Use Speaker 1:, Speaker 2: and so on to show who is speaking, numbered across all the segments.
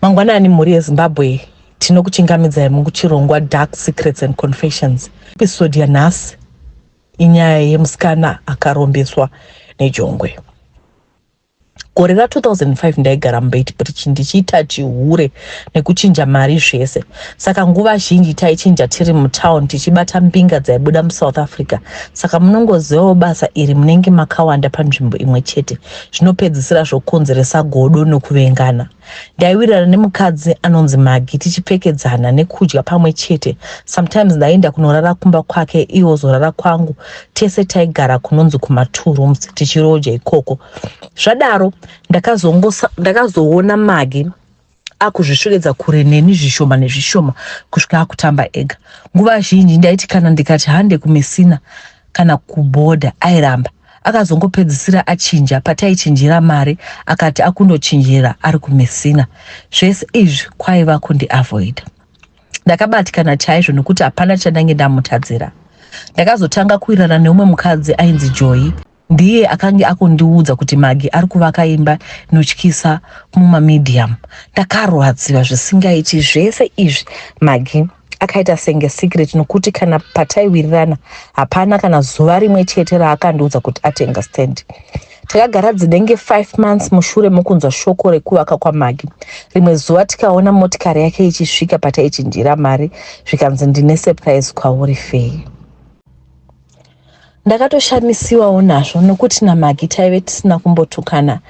Speaker 1: Mangwanani mhuri yeZimbabwe, tinokuchingamidzai muchirongwa Dark Secrets and Confessions. Episode yanhasi inyaya yemusikana akarombeswa nejongwe. Gore ra2005 ndaigara muBeitbridge ndichiita chihure nekuchinja mari zvese. Saka nguva zhinji taichinja tiri mutown tichibata mbinga dzaibuda muSouth Africa. Saka munongozivawo basa iri munenge makawanda panzvimbo imwe chete zvinopedzisira zvokonzeresa godo nokuvengana. Ndaiwirirana nemukadzi anonzi Magi tichipfekedzana nekudya pamwe chete. Sometimes ndaienda kunorara kumba kwake iye ozorara kwangu. Tese taigara kunonzi kuma two rooms tichiroja ikoko. Zvadaro ndakazoona Magi akuzviswededza kure neni zvishoma nezvishoma kusvika akutamba ega. Nguva zhinji ndaiti kana ndikati hande kuMessina kana kubhodha airamba. Akazongopedzisira achinja pataichinjira mari akati akundochinjira ari kuMessina. Zvese izvi kwaiva kundiavoida. Ndakabatikana chaizvo nokuti hapana chandange ndamutadzira. Ndakazotanga kuwirirana neumwe mukadzi ainzi Joy. Ndiye akange akundiudza kuti Magi ari kuvaka imba inotyisa mumamedium. Ndakarwadziwa zvisingaiti. Zvese izvi Magi akaita senge secret nokuti kana pataiwirirana hapana kana zuva rimwe chete raakandiudza kuti atenga stand. Takagara dzinenge 5 months mushure mokunzwa shoko rekuvaka kwaMagi. Rimwe zuva tikaona motikari yake ichisvika pataichinjira mari zvikanzi ndine surprise kwauri Fei. Ndakatoshamisiwawo nazvo nokuti naMagi taive tisina kumbotukana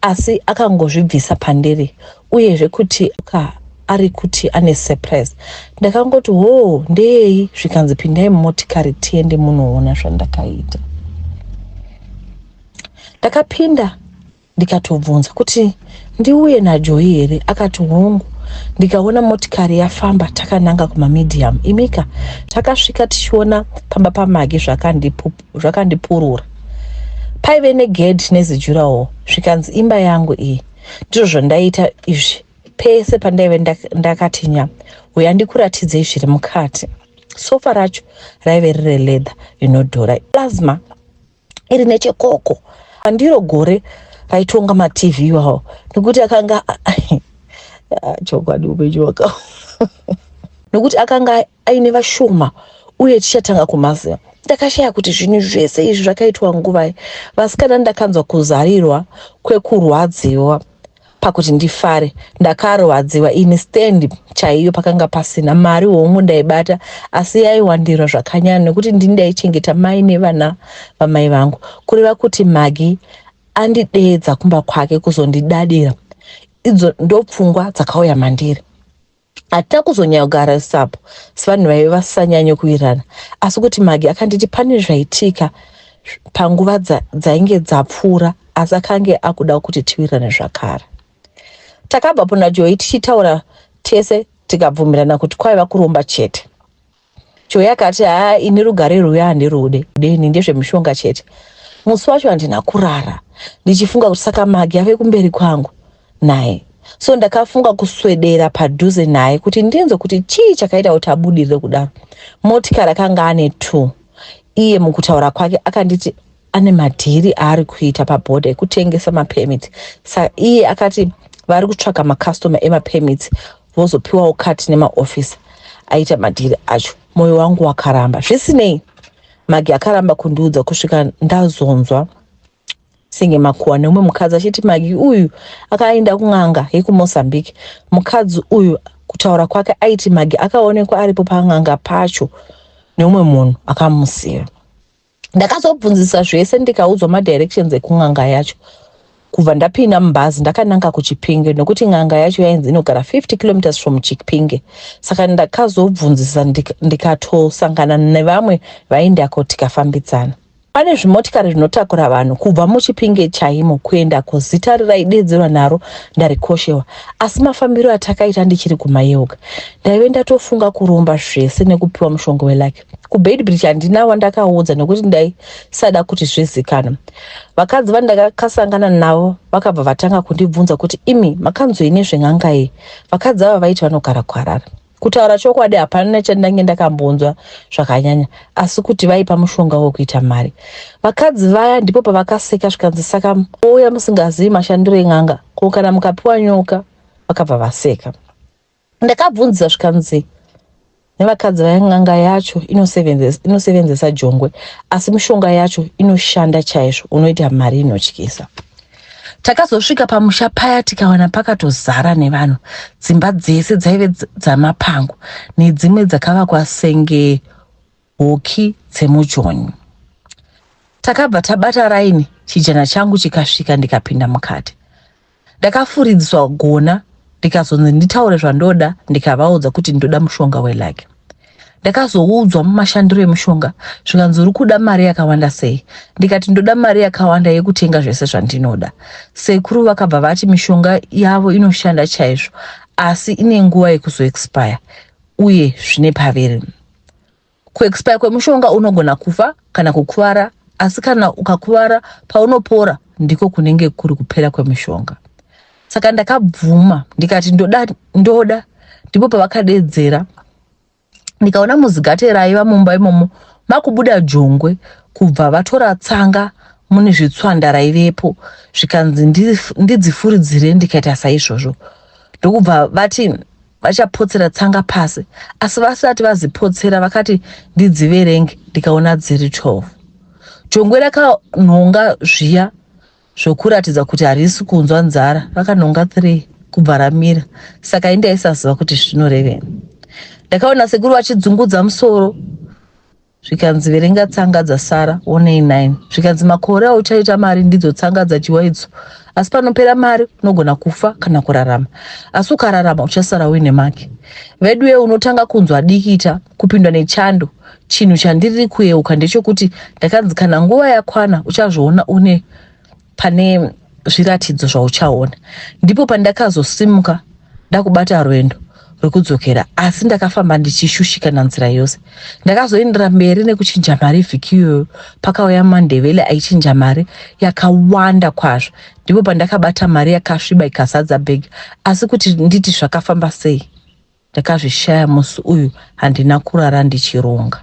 Speaker 1: asi akangozvibvisa pandiri uyezve kuti ka ari kuti ane surprise. Ndakangoti hoo ndeyei zvikanzi pindai mumotikari tiende munoona zvandakaita. Ndakapinda ndikatobvunza kuti ndiuye naJoy here akati hongu ndikaona motikari yafamba takananga kumamedium imika takasvika tichiona pamba pamagi zvakandipurura paive negedhi nezijurawo zvikanzi imba yangu iyi ndizvo zvandaiita izvi pese pandaive ndakati nya uya ndikuratidzei zviri mukati sofa racho raive riri leather inodhura plasma iri nechekoko ndiro gore raitonga matv iwawo nekuti akanga chokwadi upenyu waka nokuti akanga aine vashoma uye tichatanga kumaziva ndakashaya kuti zvinhu zvese izvi zvakaitwa nguvai vasikana ndakanzwa kuzarirwa kwekurwadziwa pakuti ndifare ndakarwadziwa ini stand chaiyo pakanga pasina mari hongu ndaibata asi yaiwandirwa zvakanyanya nekuti ndini ndaichengeta mai nevana vamai vangu kureva kuti magi andideedza kumba kwake kuzondidadira idzo ndopfungwa dzakauya mandiri Hatina kuzonyanya kugara sapo sevanhu vaive vasisanyanye kuwirirana asi kuti Magi akanditi pane zvaitika panguva dzainge dzapfuura asi akange akuda kuti tiwirirane zvakare. Takabvapo naJoyi tichitaura tese tikabvumirana kuti kwaiva kuromba chete. Joy akati haa ini rugare rwuya handirude ini ndezvemishonga chete. Musi wacho handina kurara ndichifunga kuti saka Magi ave kumberi kwangu naye so ndakafunga kuswedera padhuze naye kuti ndinzwe kuti chii chakaita kuti abudirire kudaro. Motikari akanga ane two iye mukutaura kwake akanditi ane madhiri aari kuita pabhodha ekutengesa mapermit sa iye akati vari kutsvaga makastoma emapermits vozopiwawo kati nemaofisa aita madhiri acho mwoyo wangu wakaramba zvisinei magi akaramba kundiudza kusvika ndazonzwa senge makuwa neumwe mukadzi achiti magi uyu akaenda kun'anga yekumozambique mukadzi uyu kutaura kwake aiti magi akaonekwa aripo pan'anga pacho neumwe munhu akamusiya Ndakazobvunzisa zvese ndikaudzwa madirections ekun'anga yacho. Kubva ndapinda mubhazi ndakananga kuChipinge nokuti n'anga yacho yainzi inogara 50 kilometers from Chipinge. Saka ndakazobvunzisa ndikatosangana nevamwe vaindako tikafambidzana. Pane zvimotikari zvinotakura vanhu kubva muChipinge chaimo kuendako zita riraidedzerwa naro ndarikoshewa asi mafambiro atakaita ndichiri kumayeuka. Ndaive ndatofunga kuromba zvese nekupiwa mushonga welaki. KuBeitbridge handina wandakaudza nekuti ndaisada kuti zvizikanwe. Vakadzi vandakasangana navo vakabva vatanga kundibvunza kuti imi makanzwei nezven'anga iyi. Vakadzi ava vaiti vanogara kuHarare. Kutaura chokwadi hapana chandange ndakambonzwa zvakanyanya asi kuti vaipa mushonga wekuita mari. Vakadzi vaya ndipo pavakaseka zvikanzi saka mouya musingazivi mashandiro en'anga ko kana mukapiwa nyoka. Vakabva vaseka. Ndakabvunzisa zvikanzi nevakadzi vaya n'anga yacho inosevenzesa jongwe asi mishonga yacho inoshanda chaizvo unoita mari inotyisa. Takazosvika pamusha paya tikawana pakatozara nevanhu. Dzimba dzese dzaive dzamapango nedzimwe dzakavakwa senge hoki dzemujoni. Takabva tabata raini chijana changu chikasvika ndikapinda mukati. Ndakafuridzwa gona ndikazonzi nditaure zvandoda ndikavaudza kuti ndoda mushonga welake. Ndakazoudzwa mumashandiro emushonga zvikanzi uri kuda mari yakawanda sei ndikati ndoda mari yakawanda yekutenga zvese zvandinoda. Sekuru vakabva vati mishonga yavo inoshanda chaizvo asi ine nguva yekuzoexpire uye zvine paviri. Kuexpire kwemushonga unogona kufa kana kukuvara asi kana ukakuvara paunopora ndiko kunenge kuri kupera kwemushonga. Saka ndakabvuma ndikati ndoda ndoda ndipo pavakadedzera ndikaona muzigate raiva mumba imomo makubuda jongwe kubva vatora tsanga mune zvitswanda raivepo zvikanzi ndidzifuridzire ndikaita saizvozvo ndokubva vati vachapotsera tsanga pasi asi vasati vazipotsera vakati ndidziverenge ndikaona dziri 12 jongwe rakanhonga zviya zvokuratidza kuti harisi kunzwa nzara rakanhonga 3 kubva ramira saka indaisaziva kuti zvinorevei ndakaona sekuru vachidzungudza musoro Zvikanzi verenga tsanga dzasara onei 9. Zvikanzi makore auchaita mari ndidzo tsanga dzadyiwa idzo. Asi panopera mari unogona kufa kana kurarama. Asi ukararama uchasara uine maki. Veduwe unotanga kunzwa dikita kupindwa nechando. Chinhu chandiri kuyeuka ndechekuti ndakanzi kana nguva yakwana uchazviona une pane zviratidzo zvauchaona. Ndipo pandakazosimuka ndakubata rwendo rwekudzokera asi ndakafamba ndichishushikana nzira yose. Ndakazoendera mberi nekuchinja mari vhiki iyoyo pakauya mandevele aichinja mari yakawanda kwazvo. Ndipo pandakabata mari yakasviba ikazadza bhegi asi kuti nditi zvakafamba sei Ndakazvishaya musi uyu handina kurara ndichironga.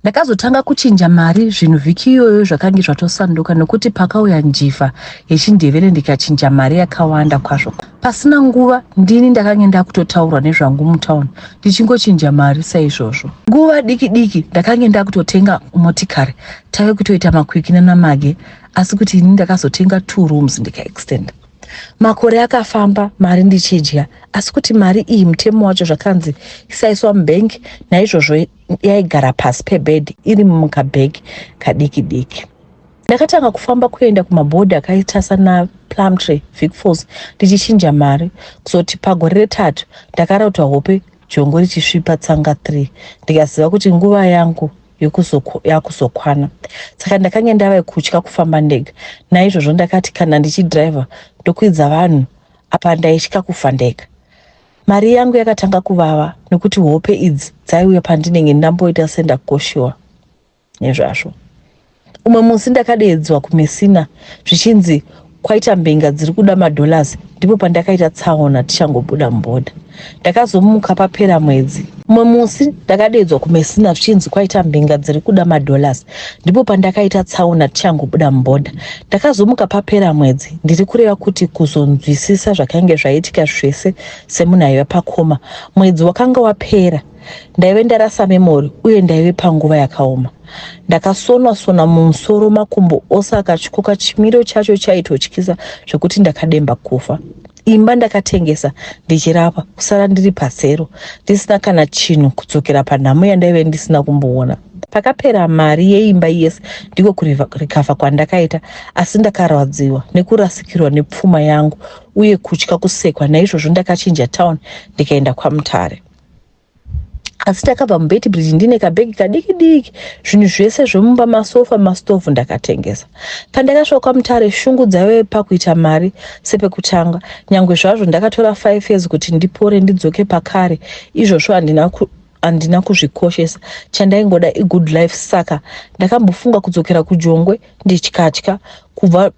Speaker 1: Ndakazotanga kuchinja mari zvinhu vhiki iyoyo zvakange zvatosanduka nokuti pakauya njiva yechindevere ndikachinja mari yakawanda kwazvo. Pasina nguva ndini ndakange ndakutotaurwa nezvangu mutown ndichingochinja mari saizvozvo. Nguva diki diki ndakange ndakutotenga motikari tave kutoita makwiki nanamage asi kuti ini ndakazotenga two rooms ndikaextenda. Makore akafamba mari ndichidya asi kuti mari iyi mutemo wacho zvakanzi isaiswa mubank naizvozvo yaigara pasi pebed iri mukabhegi kadiki diki. Ndakatanga kufamba kuenda kumabhodhi akaita sana Plumtree, Vic Falls ndichichinja mari kuzoti pagore retatu ndakarota hope jongwe richisvipa tsanga 3 ndikaziva kuti nguva yangu yakuzokwana saka ndakange ndave kutya kufamba ndega naizvozvo ndakati kana ndichidriver ndokwidza vanhu apa ndaitya kufa ndega mari yangu yakatanga kuvava nekuti hope idzi dzaiuya pandinenge ndamboita sendakoshiwa nezvazvo Umwe musi ndakadeedzwa kuMessina zvichinzi kwaita mbinga dziri kuda madollars ndipo pandakaita tsaona tichangobuda muboda. Ndakazomuka papera mwedzi. Umwe musi ndakadeedzwa kuMessina zvichinzi kwaita mbinga dziri kuda madollars ndipo pandakaita tsaona tichangobuda muboda. Ndakazomuka papera mwedzi ndiri kureva kuti kuzonzwisisa zvakange zvaitika zvese semunhu aiva pakoma. Mwedzi wakanga wapera Ndaive ndarasa memory uye ndaive panguva yakaoma. Ndakasonwa sona mumusoro makumbo ose akatyoka chimiro chacho chaitotyisa zvekuti ndakademba kufa. Imba ndakatengesa ndichirapa kusara ndiri pasero ndisina kana chinhu kudzokera panhamo yandaive ndisina kumboona. Pakapera mari yeimba yese ndiko kurikavha kwandakaita asi ndakarwadziwa nekurasikirwa nepfuma yangu uye kutya kusekwa naizvozvo ndakachinja town ndikaenda kwaMutare. Asi takabva muBeitbridge ndine kabhegi kadiki diki zvinhu zvese zvemumba masofa mastovhu ndakatengesa. Pandakasvika kwaMutare shungu dzaive pakuita mari sepekutanga nyangwe zvazvo ndakatora 5 years kuti ndipore ndidzoke pakare izvozvo handina handina kuzvikoshesa chandaingoda igood life saka ndakambofunga kudzokera kujongwe ndityatya kubva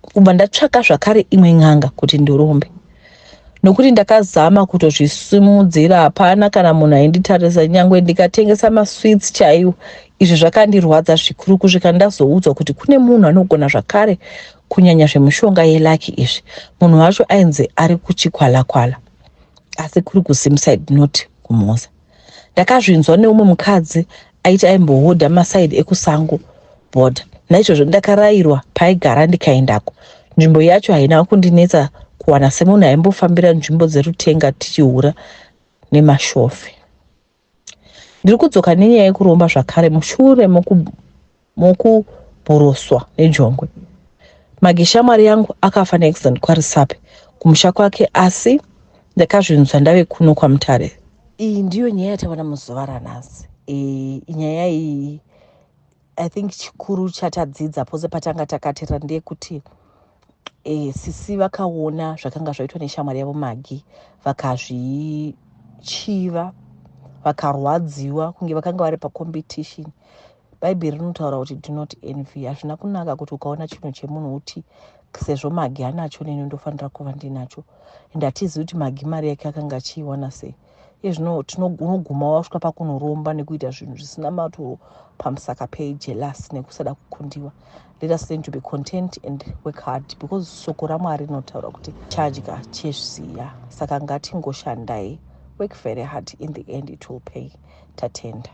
Speaker 1: kubva ndatsvaka zvakare imwe n'anga kuti ndirombe. Nokuti ndakazama kutozvisimudzira, hapana kana munhu ainditarisa, nyangwe ndikatengesa masweets chaiwo. Izvi zvakandirwadza zvikuru kusvika ndazoudzwa kuti kune munhu anogona zvakare kunyanya zvemishonga yelucky izvi. Munhu wacho ainzi ari kuchikwalakwala, asi kuri kuSimside, not kuMhoza. Ndakazvinzwa neumwe mukadzi aiti aimbohodha maside ekusango bhodha. Naizvozvo ndakarayirwa paaigara ndikaendako. Nzvimbo yacho haina kundinetsa kuwana semunhu aimbofambira nzvimbo dzerutenga tichihura nemashofe. Ndiri kudzoka nenyaya yekuromba zvakare mushure mokubhoroswa nejongwe. Magi shamwari yangu akafa neaccident kwaRisape kumusha kwake, asi ndakazvinzwa ndave kuno kwaMutare. Iyi ndiyo nyaya yataona muzuva ranhasi. Nyaya iyi, I think chikuru chatadzidza pose patanga takatera ndeyekuti sisi vakaona zvakanga zvaitwa neshamwari yavo Magi, vakazvichiva, vakarwadziwa kunge vakanga vari pacompetition. Bhaibheri rinotaura kuti do not envy. Hazvina kunaka kuti ukaona chinhu chemunhu uti sezvo Magi anacho, neni ndofanira kuva ndinacho. And hatizivi kuti Magi mari yake akanga achiiwana sei. Iye zvino unoguma wasvika pakunoromba nekuita zvinhu zvisina maturo pamusaka pejealous nekusada kukundiwa. Let us learn to be content and work hard, because shoko raMwari rinotaura kuti chadya chezviya. Saka ngatingoshandai, work very hard, in the end it will pay. Tatenda.